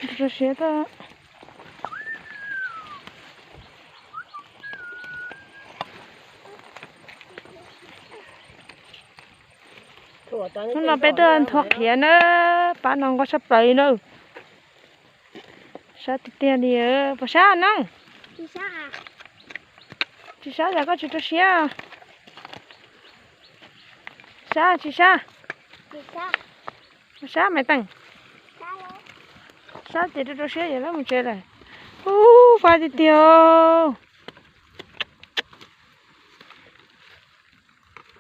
Rau siab tag. Hnub no peb tuaj nthuav qhiav na, pab no nqos tshaj plaws li na. Sab tiag tiag li, puas sab no? Tsis sab los koj tsis rau siab? Sab tsis sab? Sab Maiv Teem. Sab ces rau rau siab yog lawv mus tsev lawm. Ub, fab tiag tiag.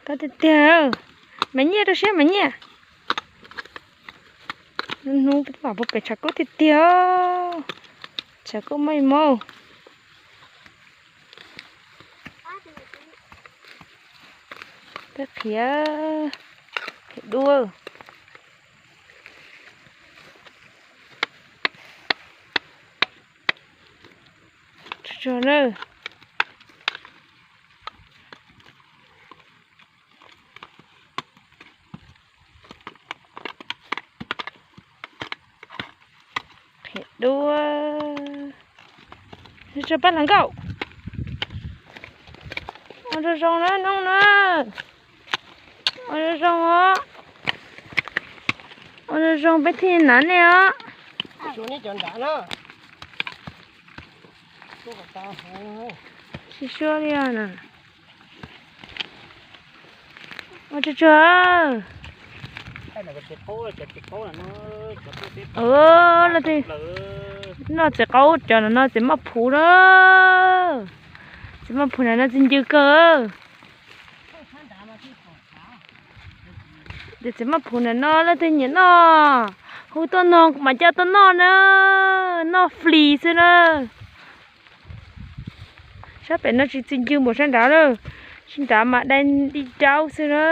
Fab tiag tiag. Mas Nyiaj, rau siab mas Nyiaj. Hnub no peb pom puag pem tshav kub tiag tiag. Tshav kub maj maj. Peb qhiav, qhiav duab. Tsuag tsuag na. Qhiav duab. Tsuag pab hluas nkauj. Ua zoo zoo na noob na. Ua zoo zoo os. Ua zoo zoo peb thiaj hnav nej os. Tsis suab li os na. Ua tsuag tsuag. Los txiv qaub cov no no txiv qaub cov no no txiv maj phuv na. Txiv maj phuv na no txiv ncw kawg. Ces txiv maj phuv na no leej twg nyiam noj, hu tuaj noj kuv mam coj tuaj noj na. Noj flis xwb na. Sab pem no tsis txi ncw npaum sab nrad lawm, sab nrad mas dai di daub xwb na.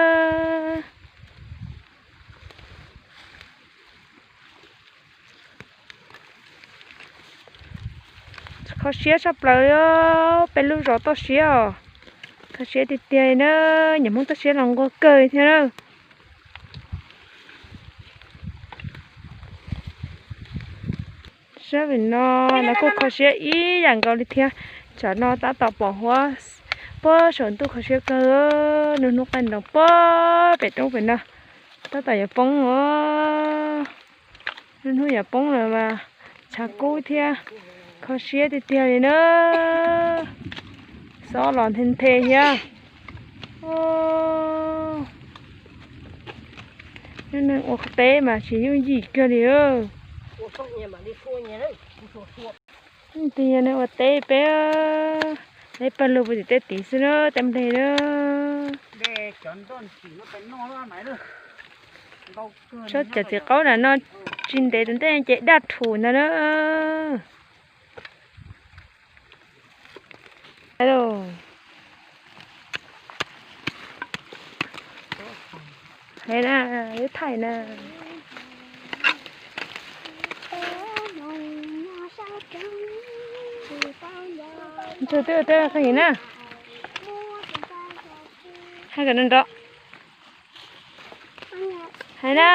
Kho siab tshaj plaws, peb lub zos toj siab os. Kho siab tiag tiag na, niam Hmoob toj siab los nquag kawg thiab na. Sab pem no lawv kuj kho siab ib yam nkaus li thiab. Tsam no tab tom pom huab puag saum ntuj kho siab kawg, nws hnub qaij nroos puag pem roob pem no. Tab tom yuav poob os, nws hnub yuav poob lawm mas tshav kub thiab kho siab tiag tiag li na. Xob los nthe nthe thiab. Neeg ua qhov teb mas tsis yooj yim kiag li. Twb yog neeg ua teb peb, peb pawg lug puag tim tej tid xwb na, tej nplej na. Tsob cov txiv qaub na no tsis ntev tus ntej ces daj rhum ntag na. Hais na, lub thaij na. Ntsuag twb ua teb qhov yim na. Hais kom nrov. Hais na.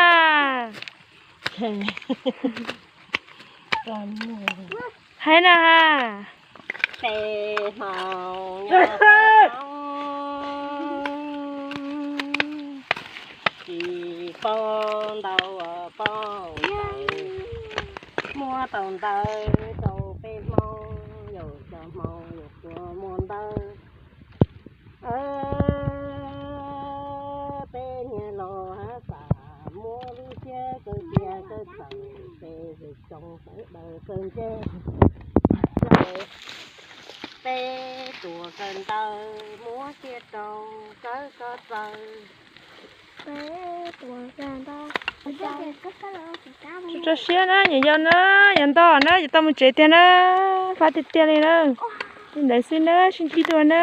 Hais na. Peb hmo nyob peb hmo, tsis paub ntau paub ntawv, muab tau ntawv rau peb Hmoob, yus cov Hmoob yus puas muaj ntawv. Peb niag laus hab xav muab lub siab kawg tiag kawg txawm, peb zej tsoom sawv daws kawg ntse, peb tuam kawg ntawv muab siab rau kawg txawm. Tso siab na, nyiam yau na, yog ntau na, yuav tau mus tsev tiag na, fab tiag tiag li na. Li ntawd xwb na, sib ntsib dua na.